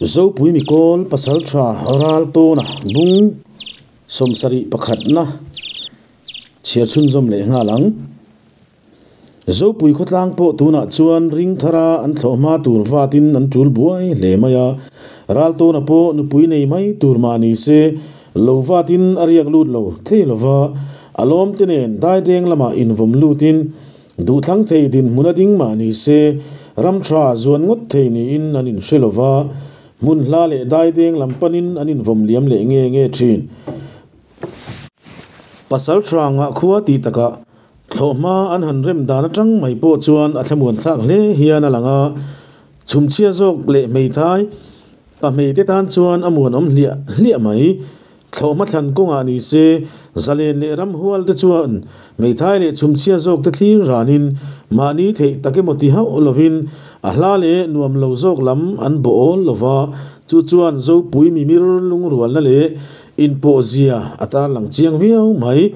Zopui Mikawl Pasaltha Raltawna bung sawmsarih pakhatna chhiar chhunzawm leh nghal ang. Zopui khawtlang pawh tunah chuan ring thara an thlawh hma tur vatin an tul buai hle mai a. Raltawna pawh nupui nei mai tur mah ni se lo vatin a riak lut lo thei lova, a lawmte nen daideng lamah invawm lutin Duhthlang thei dinhmun a ding mah ni se, ram tha zuan ngawt thei niin an inhre lo va, hmun hla leh daideng lam panin an invawm liam leh nge nge thin. Pasal tha ngah khua tih takah thlawhhma an han rem dan atang mai pawh chuan a thlamuan thlak hle hian a lang a, chhumchhia zawk leh hmeithai pahmei te tan chuan a muanawm hliah hliah mai. Thlawhhma thlan kawngah ni se, zalen leh ramhual te chuan hmeithai leh chhumchhia zawk te thlir ranin mahni theih tak emaw ti hauh lovin a hla leh nuam lo zawk lam an bawh awl lo va, chu chuan Zopui mimir lungrualna leh inpawh zia a tarlang chiang viau mai.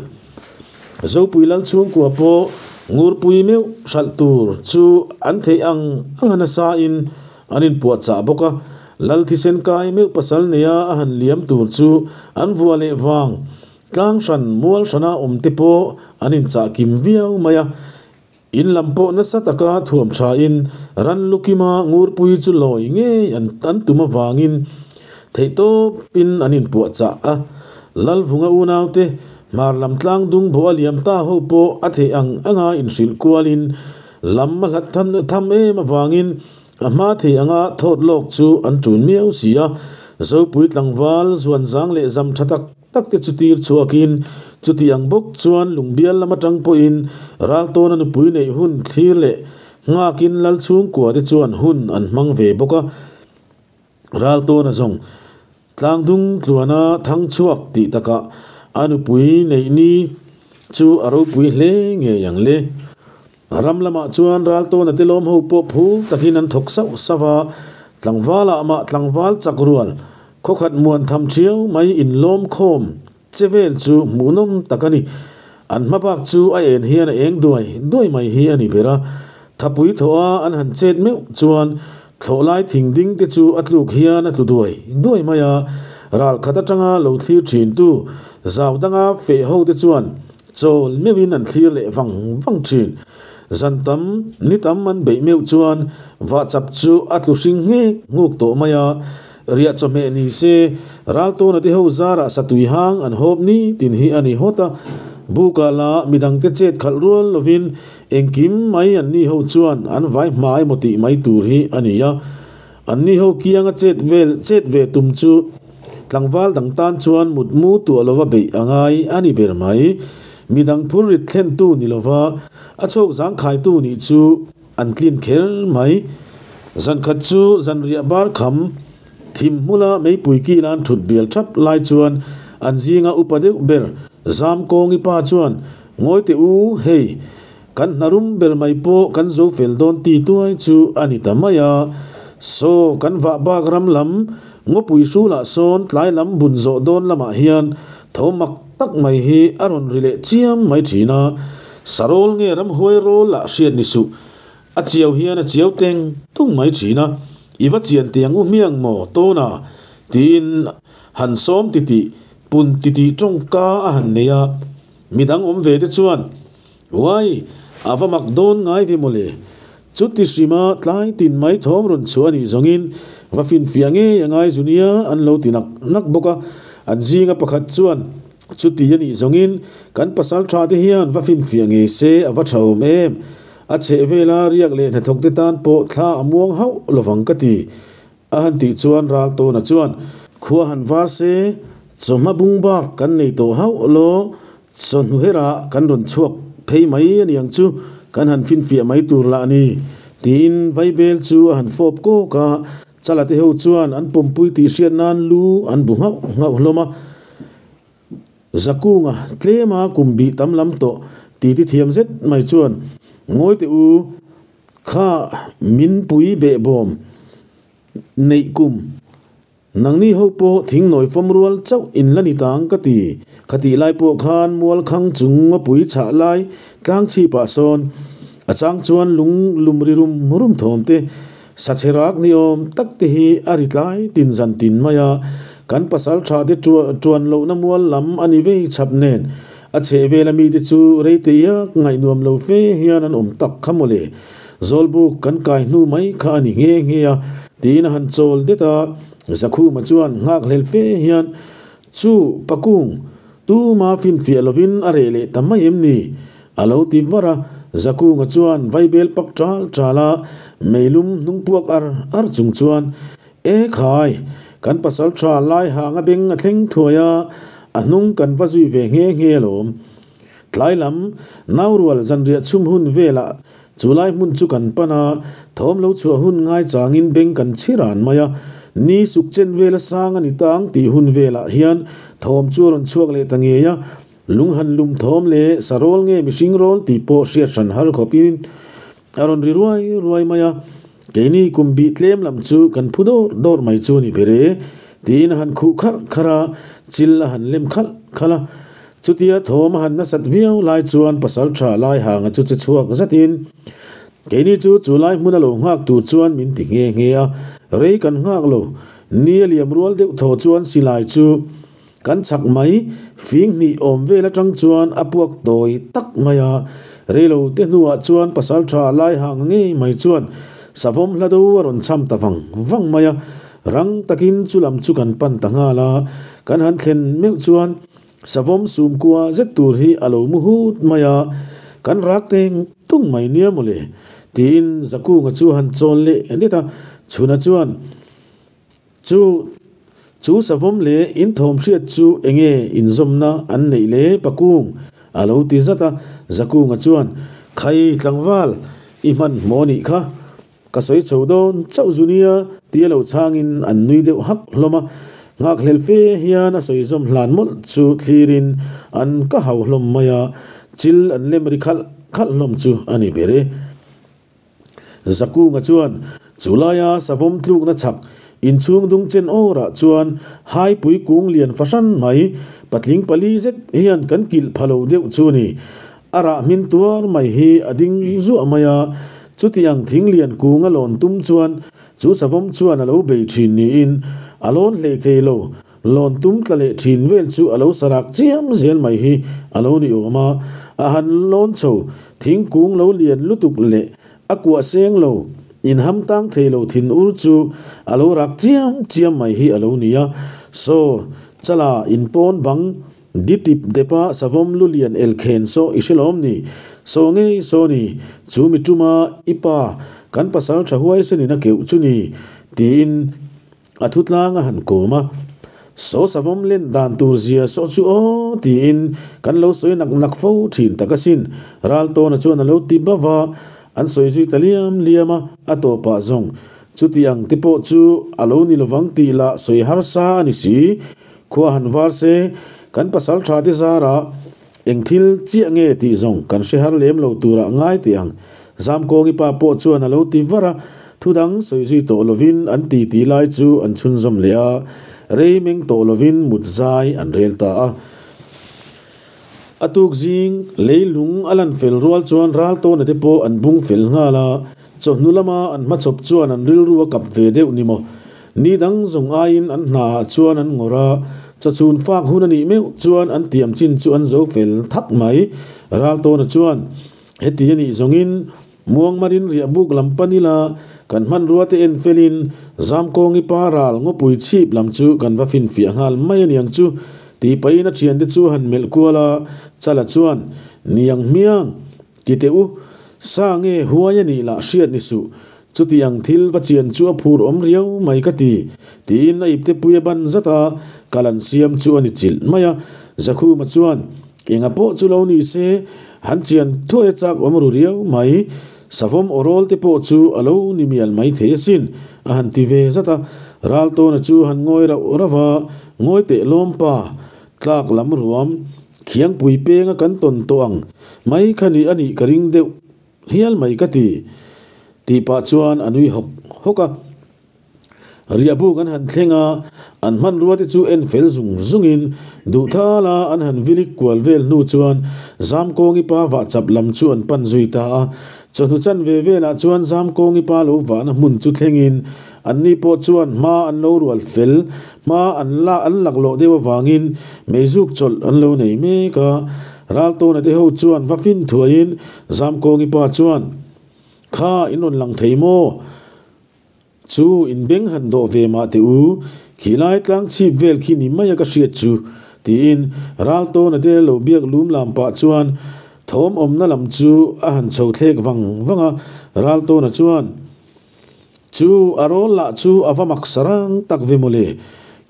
Zopui lal chhungkua pawh ngurpui meuh hralh tur chu an theih ang ang a nasa in An inpuahchah bawk a, Lal thisen kai meuh pasal neia a han liam tur chu an vua leh vang. Tlang hran mual hrana awm te pawh an inchah kim viau mai a. In lam pawh nasa taka thuam thain ran lukima ngurpui chu lawi ngei an an tum avangin theihtawpin an inpuahchah a. Lalvunga unaute hmar lam tlang dung bawh a liam ta ho pawh a theih ang anga inhrilh kualin Lam a hlat tham em avangin a hma thei anga thawt lawk chu an ṭun miau si a. Zopui tlangval zuanzang leh zam ṭha tak tak te chu tir chhuakin chuti ang bawk chuan lungbial lam aṭang pawhin Raltawna nupui neih hun thlir leh nghakin Lal chhungkua te chuan hun an hmang ve bawk a. Raltawna zawng tlangdung tluana thang chhuak tih takah a nupui neih ni chu a ropui hle ngei ang le. Ram lamah chuan Raltawna te lawm ho pawh phur takin an thawk sauh sauh a, tlangvalah mah tlangval chak rual khawkhat muan tham thiau mai inlawm khawm che vel chu hmuhnawm tak a ni. An hma bak chu a en hian a eng duai duai mai hi a ni ber a. Thapui thawh a an han chet meuh chuan thlawh lai thing ding te chu a tluk hian a tlu duai duai mai a. Ral khat atanga lo thlir thin tu zau danga feh ho te chuan chawl meuhin an thlir leh vang vang thin. Zan tam, ni tam an beih meuh chuan vahchap chu a tlu hring nghek nghuk tawh mai a. Riah chawhmeh ni se, Raltawna te ho zarah satui hang an hawp ni tin hi a ni hawt a. Bukah lah midangte chet khalh rual lovin engkim mai an ni ho chuan an vai hma emaw tih mai tur hi a ni a. An ni ho kianga chet vel chet ve tum chu tlangval dang tan chuan mutmu tuah lova beih a ngai a ni ber mai. Midang phurrit thlentu ni lova a chhawk zangkhaitu nih chu An tlin kher mai. Zan khat chu zanriah bar kham thim hmula meipui kil an thut bial thap lai chuan an zinga upa deuh ber Zamkawngi pa chuan, Ngawi teh u, hei, kan hnarum ber mai pawh kan zo fel dawn ti tuai chu a ni ta mai a. Saw, kan vah bak ram lam ngawpui hrulah sawn tlai lam bun zawh dawn lamah hian tho mak tak mai hi a rawn ri leh chiam mai thin a, sarawl nge ramhuai rawl lah hriat ni suh, a chiau hian a chiau teng tung mai thin a, i va chian tiang u hmiang maw tawna tiin han sawm titih pun titih tawngka a han nei a, midang awm ve te chuan Uai, a va mak dawn ngai ve mawle. Chuti hrima tlai tin mai thawm rawn chhuah a nih zawngin va finfiah ngei a ngai zu nia an lo ti nak nak bawk a. An zinga pakhat chuan chuti a nih zawngin kan pasal tha te hian va finfiah ngei se a va tha awm em. A chheh vela riak leh hnathawk te tan pawh thla a muang hauh lovang ka ti. A han tih chuan Raltawna chuan, Khua han var se, chawhma bung bak kan nei tawh hauh law, chawhnu herah kan rawn chhuak phei mai a niang chu, kan han finfiah mai tur lah a ni, tiin Vaibel chu a han fawp kawk a, Chala te ho chuan an pawmpui tih hriat nan lu an bu nghauh nghauh hlawm a. Zakunga tlema kum bih tam lam tawh titi thiam zet mai chuan, Ngawi teh u, Kha min pui behbawm neih kum nangni ho pawh thingnawi fawm rual chauh in la ni tang ka ti. Khatih lai pawh khan mualkhang chung ngawpui chhah lai tlang chhipah sawn a chang chuan lung lum ri rum rum thawm te Sacherak ni awm tak te hi a ri tlai tin zan tin mai a, kan pasaltha te tuan lohna mual lam a ni vei chhap nen a chhehvel ami te chu rei te iak ngaihnuam lo fe hian an awm tak kha mawle. Zawlbuk kan kai hnu mai kha a ni nghe nghe a, tiin a han chawl det a, Zakhuma chuan nghakhlel fe hian Chu Pakung, tuma finfiah lovin a reh leh ta mai em ni? A lo ti var a, Zakunga chuan vaibel pak ṭal ṭal a, meilum hnung puak ar ar chung chuan, E khai, kan pasal ṭha lai hang a beng a thleng thuai a, a hnung kan va zui ve nghe nghe alawm. Tlai lam, naurual zanriah chhum hun velah Chu lai hmun chu kan pan a, thawm lo chhuah hun ngaichangin beng kan chhi ran mai a, ni suk chen vela sang a ni tang tih hun velah hian thawm chu a rawn chhuak leh ta ngei a, lung han lum thawm leh sa rawl nge mihring rawl tih pawh hriat hran har khawpin a rawn ri ruai ruai mai a, keini kum bih tlem lam chu kan phu dawr dawr mai chu a ni ber e, tiin a han khuh kharh kharh a, chil a han lem khalh khalh a. Chutia thawm a han nasat viau lai chuan pasal tha lai hanga chu che chhuak zatin keini chu chu lai hmun a lo nghak tur chuan min ti nghe nghe a, rei kan nghak lo. Ni a liam rual deuh thaw chuan silai chu kan chak mai, fing hnih awm vel atang chuan a puak tawi tak mai a, rei lo te hnuah chuan pasal tha lai hanga ngei mai chuan savawm hla do a rawn cham ta vang vang mai a, rang takin chu lam chu kan pan ta nghal a, kan han thlen meuh chuan Savawm sumkua zet tur hi a lo mu hut mai a, kan rak teng tung mai nia mawle, tiin Zakunga chu han chawl leh det a, Chhuna chuan, Chu, chu savawm leh in thawm hriat chu enge inzawmna an neih le Pakung? a lo ti zat a, Zakunga chuan, Khai tlangval, i hmanhmawh nih kha. Ka sawi chho dawn chauh zu nia tia lo chhangin an nui deuh hak hlawm a, nghakhlel fe hian a sawi zawm hlan mawlh chu thlirin an ka hau hlawm mai a, chil an lem ri khalh khalh hlawm chu a ni ber e. Zakunga chuan chu laia savawm tlukna chhak inchhung dung chen awrah chuan haipui kung lian fahran mai patling pali zet hian kan kilh pha lo deuh chu a ni. A rah hmin tuar mai hi a ding zuah mai a, chuti ang thing lian kung a lawn tum chuan chu savawm chuan a lo bei thin niin a lawn hlei thei lo, lawn tum tla leh thin vel chu a lo sarak chiam zel mai hi a lo ni awm a, a han lawn chho thing kung lo lian lutuk leh a kuah seng lo, inham tang thei lo thin ur chu a lo rak chiam chiam mai hi a lo ni a, saw chala inpawn bang Di tip depa savawm lu lian el khen saw i hre lawm ni? Saw ngei saw ni, chu mi tuma i pa kan pasal tha huaisenin a keuh chu ni, tiin a thu tlang a han kawm a. Saw savawm len dan tur zia saw chu aw, tiin kan lo sawi nak nak fo thin tak asin, Raltawna chuan a lo ti bauh a, an sawi zui ta liam liam a, a tawpah zawng chuti ang te pawh chu a lo ni lovang tih lah sawi harsa a ni si. Khua han var se, kan pasal tha te zarah eng thil chiah nge tih zawng kan hre har lem lo turah ngai teh ang. Zamkawngi pa pawh chuan a lo ti var a, thu dang sawi zui tawh lovin an ti ti lai chu an chhunzawm leh a, rei meng tawh lovin mut zai an rel ta a. A tuk zing leilung a lan fel rual chuan Raltawna te pawh an bung fel nghal a, chawhnu lama an hmachhawp chuan an rilru a kap ve deuh ni maw. Ni dang zawng aiin an hnaah chuan an ngawrh a, chawchhun fak hun a nih meuh chuan an tiam chin chu an zo fel thak mai. Raltawna chuan, Heti a nih zawngin Muangmarin riah buk lam pan ila, kan hmanrua te en felin Zamkawngi pa ral ngawpui chhip lam chu kan va finfiah nghal mai a niang chu, tih pahin a thiante chu han melh kual a, Chala chuan, Niang hmiang, ti teh u, sa nge huai a nih lah hriat ni suh, Chuti ang thil va chian chu a phur awm riau mai ka ti, tiin a ipte pui a ban zat a, kal an siam chu a ni chilh mai a. Zakhuma chuan, Enga pawh chu lo ni se, han chian thuai a chak awm ru riau mai, savawm aw rawl te pawh chu a lo ni mial mai thei asin, a han ti ve zat a. Raltawna chu han ngawi rauh rauh a, Ngawi teh lawm pa, tlak lam ruam, khiangpui penga kan tawn tawh ang mai kha ni a nih ka ring deuh. Hial mai ka ti, tih pah chuan a nui hawk hawk a. Riahbuk an han thleng a, an hmanrua te chu en fel zung zungin duhthala an han vilik kual vel hnu chuan Zamkawngi pa vah chap lam chu an pan zui ta a. Chawhnu chan ve velah chuan Zamkawngi pa lo vahna hmun chu thlengin anni pawh chuan hma an lo rual fel, hma an la an laklawh deuh avangin meizuk chawlh an lo nei mek a. Raltawna te ho chuan va fin thuaiin Zamkawngi pa chuan, Kha in rawn lang thei maw? Chu in beng han dawh ve mah teh u, khilai tlang chhip vel khi ni mai a ka hriat chu, tiin Raltawna te lo biak lum lam pah chuan thawm awmna lam chu a han chho thlek vang vang a, Raltawna chuan, Chu a rawl lah chu a va mak sarang tak ve mawle,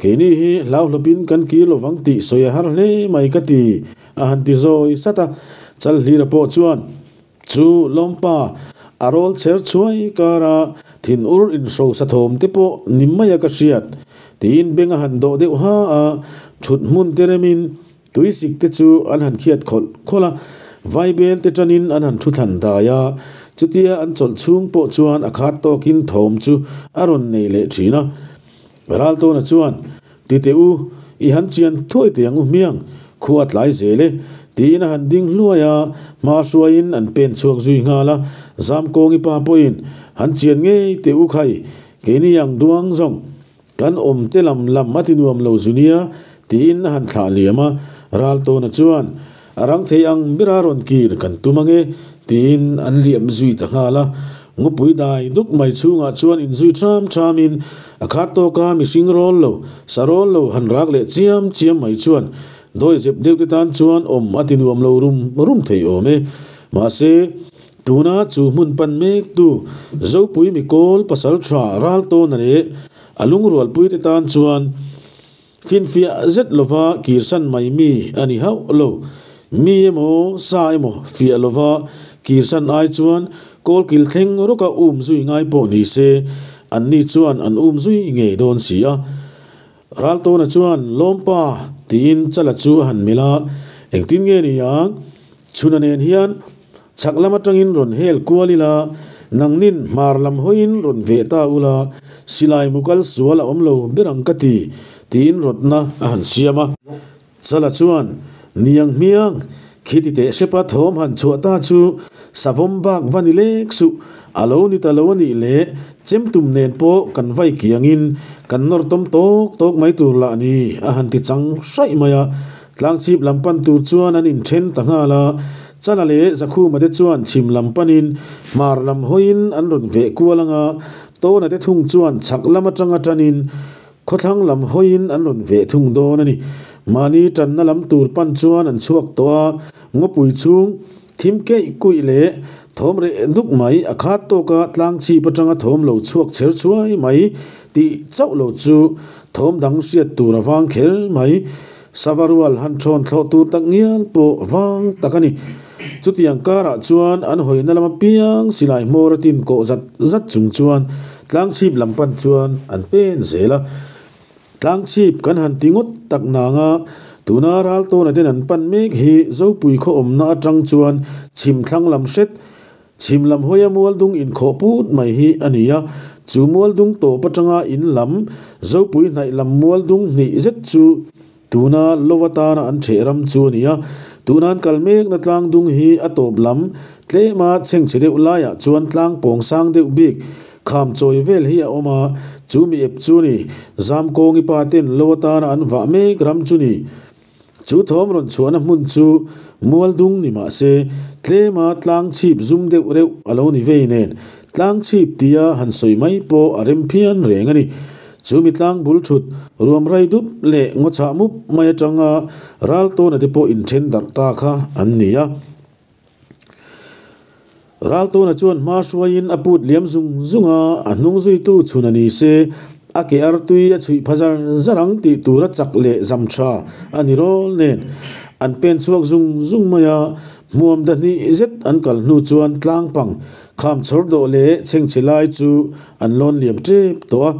keini hi hlauhlawpin kan kir lovang tih sawi a har hle mai ka ti, a han ti zawi sat a, Chalhlira pawh chuan, Chu lawmpa a rawl chher chhuai kara thinur inhrosa thawm te pawh ni maia ka hriat tiin beng a han dawh deuh ha a, thut hmun te remin tuisik te chu an han khiat khawlh khawlh a, vaibel te tanin an han thu thlan dai a, chutia an chawlh chhung pawh chuan a khat tawkin thawm chu a rawn nei leh thin a. Raltawna chuan, Ti teh u, i han chian thuai teh ang u hmiang, khua a tlai zel e, tiin a han ding hluai a, hma hruaiin an pen chhuak zui nghal a, Zamkawngi pa pawhin, Han chian ngei teh u khai, keini ang duang zawng, kan awm te lam lam a ti nuam lo zu nia, tiin a han thlah liam a, Raltawna chuan, A rang thei ang bera rawn kir kan tum ange, tiin an liam zui ta nghal a. Ngawpui dai duk mai chhungah chuan inzui ṭham ṭhamin a khat tawka mihring rawl lo, sa rawl lo han rak leh chiam chiam mai chuan dawi zep deuh te tan chuan awm a ti nuam lo rum rum thei awm e. Mahse, tuna chu hmun pan mektu Zopui Mikawl pasalṭha Raltawna leh a lungrualpui te tan chuan Finfiah zet lova kirsan mai mi a ni hauh lo. Mi emaw, sa emaw fiah lova kirsan ai chuan kawlkil thleng rawka um zui ngai pawh ni se, anni chuan an um zui ngei dawn si a. Raltawna chuan, Lawmpa, tiin Chala chu a han melh a, Engtin nge ni ang? Chhuna nen hian chhak lam atangin rawn hel kual ila, nangnin hmar lam hawiin rawn veh ta ula, silai mukal sual a awm lo ber ang ka ti, tiin rawtna a han siam a. Chala chuan, Niang hmiang, khiti teh hrepa thawm han chhuah ta chu savawm bak va ni lek suh, a lo ni ta lo a nih leh chemtum nen pawh kan vai kiangin kan nawr tawm tawk tawk mai tur lah ni, a han ti chang hraih mai a. Tlangchhip lam pan tur chuan an inthen ta nghal a, Chala leh Zakhuma te chuan chhim lam panin hmar lam hawiin an rawn veh kual ang a, Tawna te thung chuan chhak lam atanga tanin khawthlang lam hawiin an rawn veh thung dawn a ni. Mahni tanna lam tur pan chuan an chhuak tawh a, ngawpui chhung thim keih kuih leh thawm reh duk mai a khat tawka tlangchhip atanga thawm lo chhuak chher chhuai mai tih chauh lo chu thawm dang hriat tur a vang kher mai. Sava rual han thawn thlawh tur tak ngial pawh vang tak a ni. Chutiang karah chuan an hawina lama piang silai hmawr a tin kawh zat zat chung chuan tlangchhip lam pan chuan an pen zel a. Tlangchhip kan han ti ngawt tak nang a, tuna Raltawna ten an pan mek hi Zopui khaw awmna atang chuan chhim thlang lam hret Chhim lam hawia mualdung inkhawh put mai hi a ni a, chu mualdung tawp atanga in lam, Zopui hnaih lam mualdung hnih zet chu tuna lo atana an ṭheh ram chu a ni a. Tuna an kal mekna tlangdung hi a tawp lam tlema chhengchhe deuh laiah chuan tlang pawng sang deuh bik kham chawi vel hi a awm a, chu mi ep chu ni Zamkawngi pa ten lo atana an vah mek ram chu ni. Chu thawm rawn chhuahna hmun chu mualdung ni mah se, tlema tlang chhip zum deuh reuh a lo ni vei nen, tlang chhip tia han sawi mai pawh a rem phian reng a ni. Chu mi tlang bul thut ruam rai dup leh ngaw chhah mup mai atanga ral tawna te pawh inthen darh ta kha an ni a. Raltawna chuan hma hruaiin a put liam zung zung a, a hnung zuitu chhun a ni se, a ke artui a chhuih pha zar zar ang tih tura chak leh zam tha a ni rawl nen an pen chhuak zung zung mai a, hmuam da hnih zet an kal hnu chuan tlang pang kham chhawr dawh leh chhengchhe lai chu an lawn liam tep tawh a.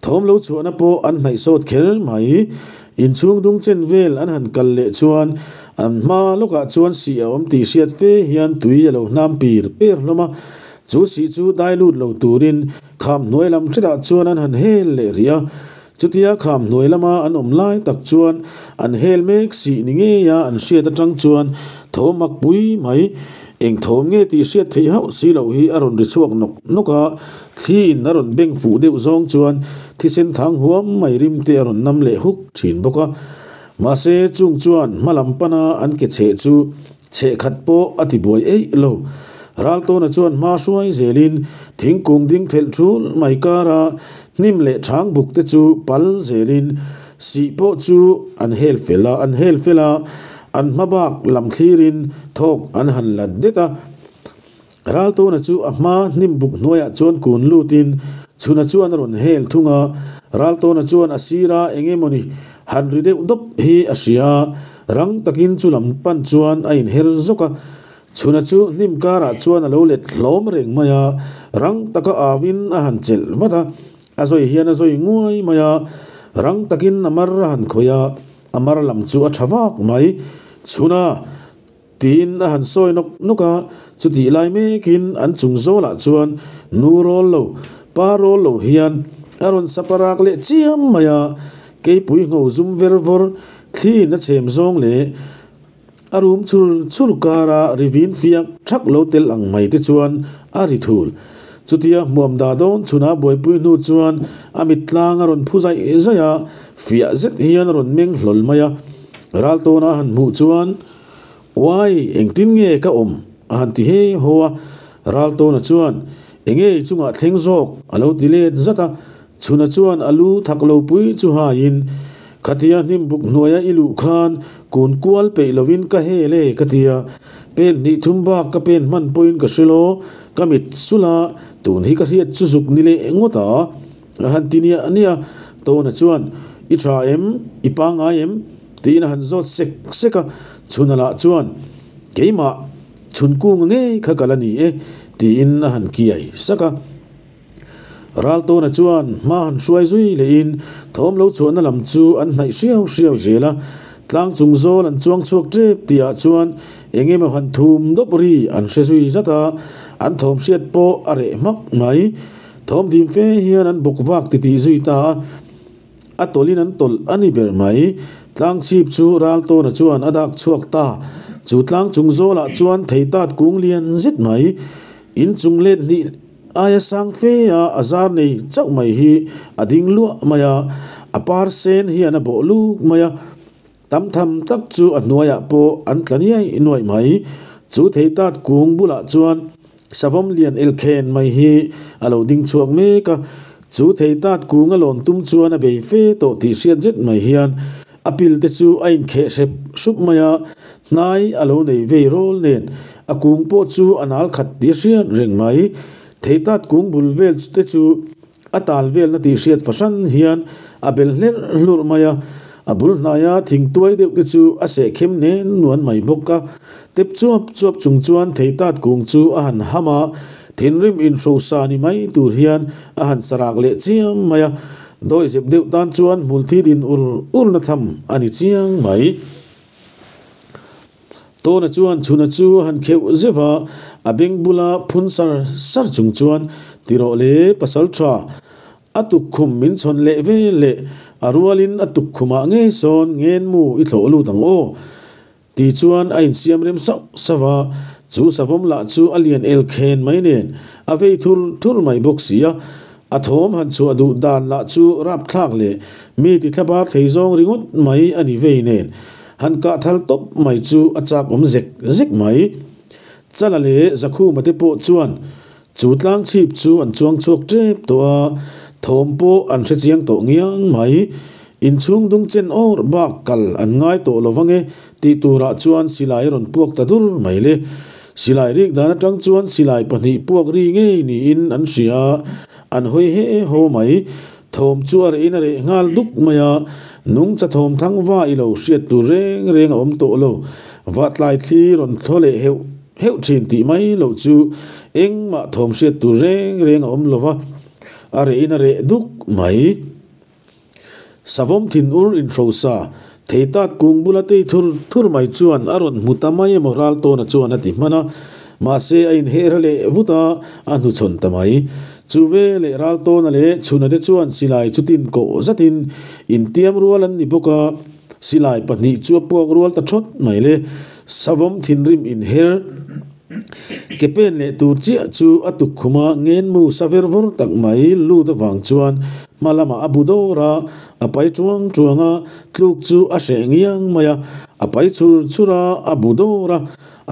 Thawm lo chhuahna pawh an hnaih sawt kher mai. Inchhung dung chen vel an han kal leh chuan an hma lawkah chuan sih a awm tih hriat fe hian tui a lo hnam pir per hlawm a. Chu sih chu dai lut lo turin Kham hnuai lam hretah chuan an han hel leh rih a. Chutia kham hnuai lama an awm lai tak chuan an hel mek sih ni ngeia an hriat atang chuan thawm mak pui mai eng thawm nge tih hriat theih hauh si loh hi a rawn ri chhuak nawk nawk a. Thli in a rawn beng fuh deuh zawng chuan thisen thang huam mai rim te a rawn nam leh huk thin bawk a. Mahse chung chuan hma lam pana an ke chheh chu chheh khat pawh a ti buai eih lo. Raltawna chuan hma hruai zelin thingkung ding thelh thul mai kara hnim leh chhang buk te chu pal zelin sih pawh chu an hel fel a, an hel fel a, an hma bak lam thlirin thawk an han la det a. Raltawna chu a hma hnim buk hnuaiah chuan kun lutin chhuna chuan a rawn hel thung a, Raltawna chuan a sira eng emawni han ri deuh dawp hi a hria a, rang takin chu lam pan chuan a inher zawk a. Chhuna chu hnim karah chuan a lo let hlawm reng mai a, rang taka awin a han chelh vat a, a zawi hian a zawi nguai mai a, rang takin a mar a han khawih a, a mar lam chu a tha vak mai. Chhuna! Tiin a han sawi nawk nawk a, chutih lai mekin an chung zawlah chuan nu rawl lo, pa rawl lo hian a rawn saparak leh chiam mai a, keipui ngho zum ver vawr, thliin a chhem zawng leh a rum chur chur kara ri vin fiak thak lo tel ang mai te chuan a ri thul. Chutia hmuam dah dawn chhunah buaipui hnu chuan a mit tlang a rawn phu zaih zaih a, fiah zet hian a rawn meng hlawl mai a, Raltawna a han hmuh chuan, Uai, engtin nge ka awm? a han ti he haw a. Raltawna chuan, Enge i chungah thleng zawk? a lo ti let zat a. Chhuna chuan a lu thak lo pui chu haiin, Khatia hnim buk hnuaia i luh khan kun kual peih lovin ka hel e, ka ti a. Pen hnih thum bak ka pen hman pawhin ka hre lo, ka mit sulh a, tun hi ka hriat chu zuk ni leh ngawt a. A han ti niah niah a, Tawna chuan, I tha em? I pangngai em? tiin a han zawt sek sek a, Chhuna lah chuan, Keimah, chhun kunga ngei kha kal a ni e, tiin a han kiai sak a. Raltawna chuan hma han hruai zui lehin thawm lo chhuahna lam chu an hnaih hriau hriau zel a, tlang chung zawl an chuang chhuak tep tihah chuan eng emaw han thum dawp ri an hre zui zat a, an thawm hriat pawh a reh hmak mai. Thawm dim fe hian an bawk vak titih zui ta a, a tawlhin an tawlh a ni ber mai. Tlang chhip chu Raltawna chuan a dak chhuak ta. Chu tlang chung zawlah chuan thei tat kung lian zet mai, in chung let hnih aia sang fe a a zar nei chauh mai hi a ding luah mai a, a par sen hian a bawh luk mai a. Tam tham tak chu a hnuaiah pawh an tla niai nuaih mai. Chu thei tat kung bulah chuan savawm lian elkhen mai hi a lo ding chhuak mek a. Chu thei tat kung a lawn tum chuan a bei fe tawh tih hriat zet mai hian a pil te chu a inkheh hrep hrup mai a, hnai a lo nei vei rawl nen a kung pawh chu a nal khat tih a hriat reng mai. Thei tat kung bul vel te chu A tal velna tih hriat fahran hian a bel hlerh hlurh mai a, a bul hnaia thing tuai deuh te chu a seh khem nen nuan mai bawk a. Tep chuap chuap chung chuan theitat kung chu a han ham a, thinrim inhrosa ni mai tur hian a han sarak leh chiam mai a, dawihzep deuh tan chuan hmulthi din ur urna tham a ni chiang mai. Tawna chuan chhuna chu a han kheuh zeuh a, a beng bula phun sar sar chung chuan, Ti rawh le, pasal tha, a tukkhum min chhawn leh vel leh, a rualin a tukkhumah ngei sawn ngen mu i thlawh lut ang aw, ti chuan a insiam rem sauh sauh a, chu savawm lah chu a lian el khen mai nen a vei thur thur mai bawk si a, a thawm han chhuah duh dan lah chu rapthlak leh mi ti thlabar thei zawng ringawt mai a ni vei nen. Han kah thal tawp mai chu a chak awm zek zek mai. Chala leh Zakhuma te pawh chuan chu tlang chhip chu an chuang chhuak tep tawh a, thawm pawh an hre chiang tawh ngiang mai. Inchhung dung chen awr bak kal an ngai tawh lo vang e tih turah chuan silai a rawn puak ta dur mai le. Silai rik dan atang chuan silai pahnih puak ri ngei niin an hria a, an hawi he haw mai. Thawm chu a rehin a reh nghal duk mai a, nungcha thawm thang va i lo hriat tur reng reng a awm tawh lo. Vahtlai thli rawn thaw leh heuh heuh thin tih mai loh chu engmah thawm hriat tur reng reng a awm lo va, a rehin a reh duk mai. Savawm thin ur inhrosa thei tat kung bula tei thur thur mai chuan a rawn hmu ta mai emaw Raltawna chuan a ti hman a, mahse a inhehra leh vut a, a hnuchhawn ta mai. Chu veleh Raltawna leh Chhuna te chuan silai chu tin koh zatin intiam rual an ni bawk a, silai pahnih chu a puak rual ta thawt mai le. Savawm thinrim inher ke pen leh tur chiah chu a tukkhuma ngenmu sa ver vawr tak mai lut avang chuan hma lamah a bu dawr a, a pai tuang tuang a, tluk chu a hreh ngiang mai a, a pai chhur chhur a, a bu dawr a,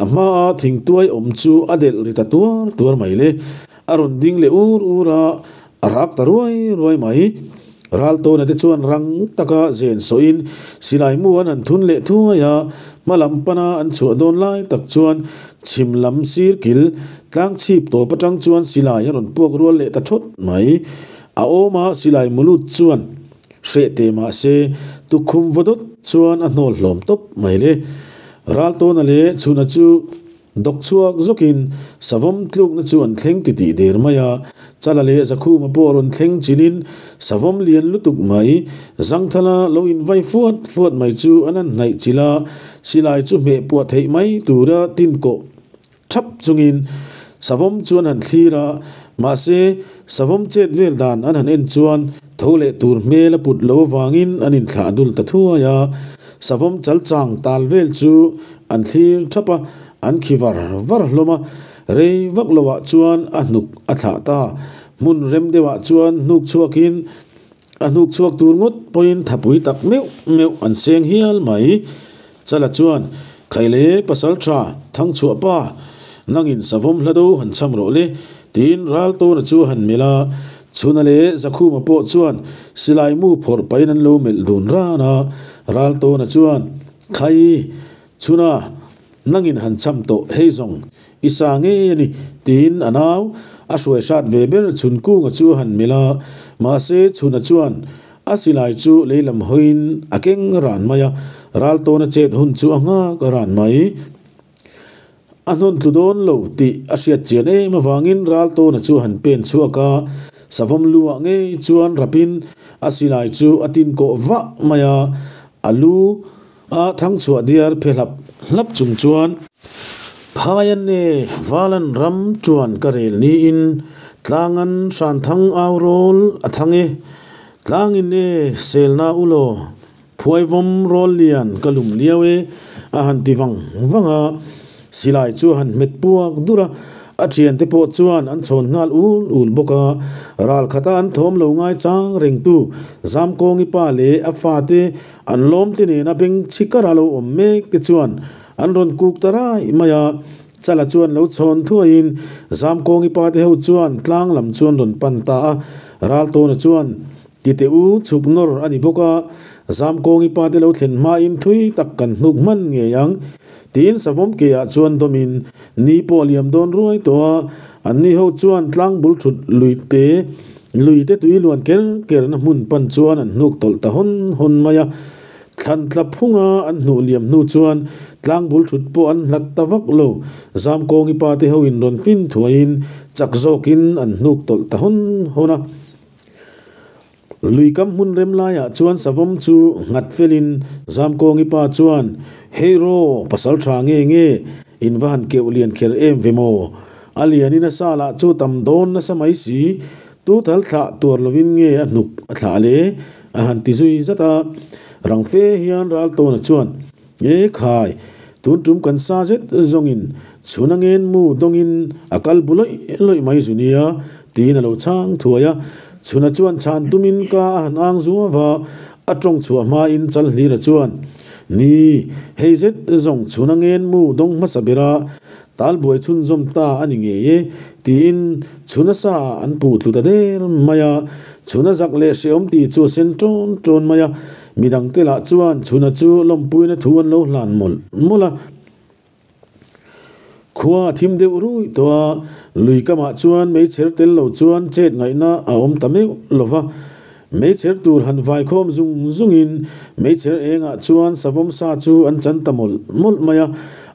a hmaa thingtuai awm chu a delh ri ta tuar tuar mai le. A rawn ding leh ur ur a, a rak ta ruai ruai mai. Raltawna te chuan rang taka zen sawhin silai mu an han thun leh thuai a, hma lam pana an chhuah dawn lai tak chuan chhim lam sir kil tlang chhip tawp atang chuan silai a rawn puak rual leh ta thawt mai. A awma silai mu lut chuan hreh teh mah se tukkhum vaw dawt chuan a hnawl hlawm tawp mai le. Raltawna leh Chhuna chu Dawk chhuak zawkin savawm tlukna chu an thleng titih der mai a, Chala leh Zakhuma pawh rawn thleng chilin savawm lian lutuk mai, Zangthala lo invai fuat fuat mai chu an han hnaih chilh a, silai chu hmeh puah theih mai tura tin kawh thap chungin savawm chu an han thlir a, mahse savawm chet vel dan an han en chuan tho leh tur hmel a put lo avangin an inthlah dul ta thuai a, savawm chal chang tal vel chu An thlir thap a, an khi var var hlawm a, rei vak loah chuan a hnuk a thlah ta. Hmun rem deuhah chuan hnuk chhuakin a hnuk chhuak tur ngawt pawhin thapui tak meuh meuh an seng hial mai. Chala chuan, Khaile pasal tha, Thangchhuah pa, nangin savawm hla do han cham rawh le, tiin Raltawna chu a han melh a. Chhuna leh Zakhuma pawh chuan silai mu phawrh pahin an lo melh dun ran a. Raltawna chuan, Khai, chhuna, nangin han cham tawh hei zawng, i sa ngei a ni, tiin a nau a hruai hrat ve ber chhun kunga chu a han melh a, mahse chhuna chuan a silai chu leilam hawiin a keng ran mai a, Raltawna chet hun chu a nghak ran mai. A hnawn tlu dawn lo tih a hriat chian em avangin Raltawna chu a han pen chhuak a, savawm lu ah ngei chuan rapin a silai chu a tin kawh vah mai a, a lu a thang chhuah diar phe hlap hlap chung chuan, Phaian e, Valan ram chuan ka rel niin tlangan hranthang au rawl a thang e, tlangin e selna u law. Phuaivawm rawl lian ka lum liau e, a han ti vang vang a, silai chu a han hmet puak dur a, a thiante pawh chuan an chhawn nghal ul ul bawk a, ral khata an thawm lo ngai chang rengtu Zamkawngi pa leh a fate an lawmte nena beng chhi kara lo awm mek te chuan an rawn kuk ta rai mai a, Chala chuan lo chhawn thuaiin Zamkawngi pa te ho chuan tlang lam chuan rawn pan ta a, Raltawna chuan Tite u chhuk nawr a ni bawk a, Zamkawngi pa te lo thlen hmain thui tak kan hnuk hman ngei ang. Tiin savawm keah chuan dawmin ni pawh a liam dawn ruai tawh a, anni ho chuan tlang bul thut lui te lui te tui luan ker kerna hmun pan chuan an hnuk tawlh ta hawn hawn mai a. Thlan tla phunga an hnuh liam hnu chuan tlang bul thut pawh an hlat ta vak lo. Zamkawngi pa te hoin rawn fin thuaiin chak zawkin an hnuk tawlh ta hawn hawn a. Lui kam hmun rem laiah chuan savawm chu nghat felin Zamkawngi pa chuan, Hei raw, pasal tha nge nge, in va han keuh lian kher em ve maw? A lianin a sa lah chu tam dawn nasa mai si, tuthal thlah tuar lovin nge a hnuk a thlah le? a han ti zui zat a. Rang fe hian Raltawna chuan, E khai, tun tum kan sa zet zawngin chhun a ngen mu dawngin a kal bu lawih lawih mai zu nia, tiin a lo chhang thuai a. Chhuna chuan chhan tumin ka a han ang zuau a, a tawng chhuah hmain Chalhlira chuan, Ni, hei zet zawng chhuna ngen mu dawng hmasa bera talbuai chhunzawm ta a ni ngei e, tiin chhuna sa ah an puh tlu ta der mai a. Chhuna zak leh hrehawm tih chu a sen tawn tawn mai a. Midangte lah chuan chhuna chu lawmpuina thu an lo hlan mawlh mawlh a. Khua a thim deuh ruih tawh a, lui kamah chuan meichher tel lo chuan chet ngaihna a awm ta meuh lo va. Meichher tur han vai khawm zung zungin meichher engah chuan savawm sa chu an chan ta mawlh mawlh mai a,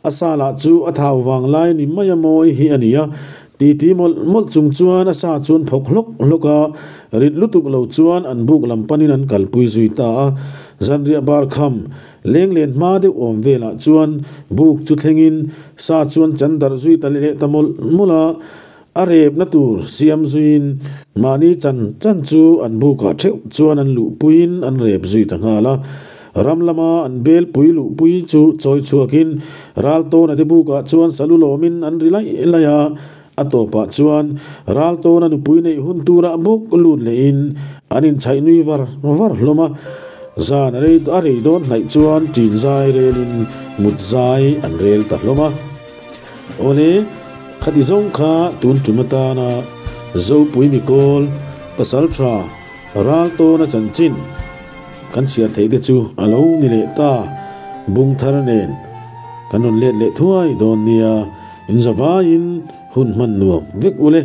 a sa lah chu a thau vang lai ni mai a mawi hi a ni a. Titi mawlh mawlh chung chuan a sa chuan phawk hlawk hlawk a, rit lutuk lo chuan an buk lam panin an kalpui zui ta a. Zanriah bar kham Lenglen hma deuh awm velah chuan buk chu thlengin sa chuan chan darh zui ta leh ta mawlh mawlh a. A repna tur siam zuiin mahni chan chan chu an bukah theuh chuan an luhpuiin an rep zui ta nghal a. Ram lama an belpui luhpui chu chawi chhuakin Raltawna te bukah chuan salu lawmin an ri laih laih a. A tawpah chuan Raltawna nupui neih hun turah bawk lut lehin an inchhaih nui var var hlawm a. Zan a rei a rei dawn hnaih chuan ṭin zai relin mut zai an rel ta hlawm a. Awle, khati zawng kha tun tum atana Zopui Mikawl Pasalṭha Raltawna chanchin kan chhiar theih te chu a lo ni leh ta. Bung thar nen kan rawn let leh thuai dawn nia, in zavaiin hun hman nuam vek ule.